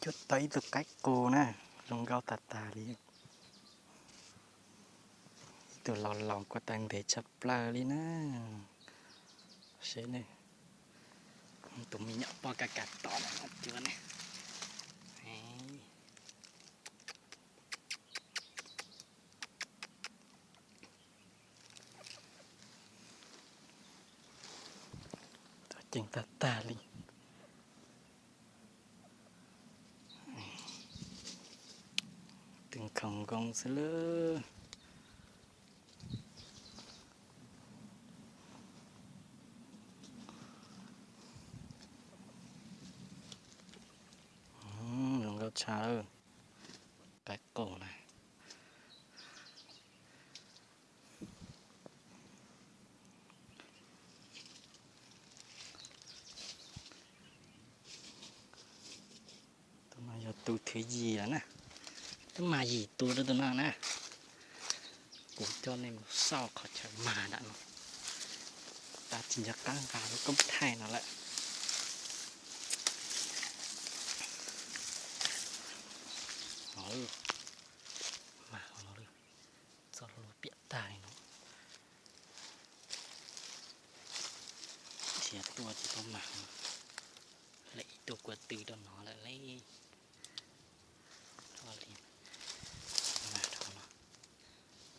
Cuab tau ib tug qaib qus na, zoo nkauj tag tag li. Ib tug laus laus kuj tau ntev tshaj plaws li na. Seb ne, tus me nyuam poj ka kam tom no cuab ne. Ceev tag tag li. Tw nkhaus nkoos xwb lawm. Zoo nkauj tshaj lawm. Qaib qus na. Tus no yog tus thib yim lawm na. Twb mag yim tus rau tus no na. Kuv coj nej mus xauj qhov chaw mag nram no. Tab tsis nco qab nqa lub koob thaij no lawm. Mag no, txoj hlua piam tag li no. Nrhiav tuaj tsis tau mag. Lawv ib tug kua tw rau no lawm li.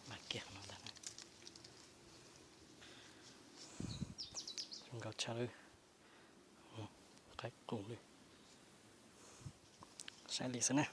Mag kiag no ntag. Zoo nkauj tshaj lawm. Qaib qus li. Saib li xwb na.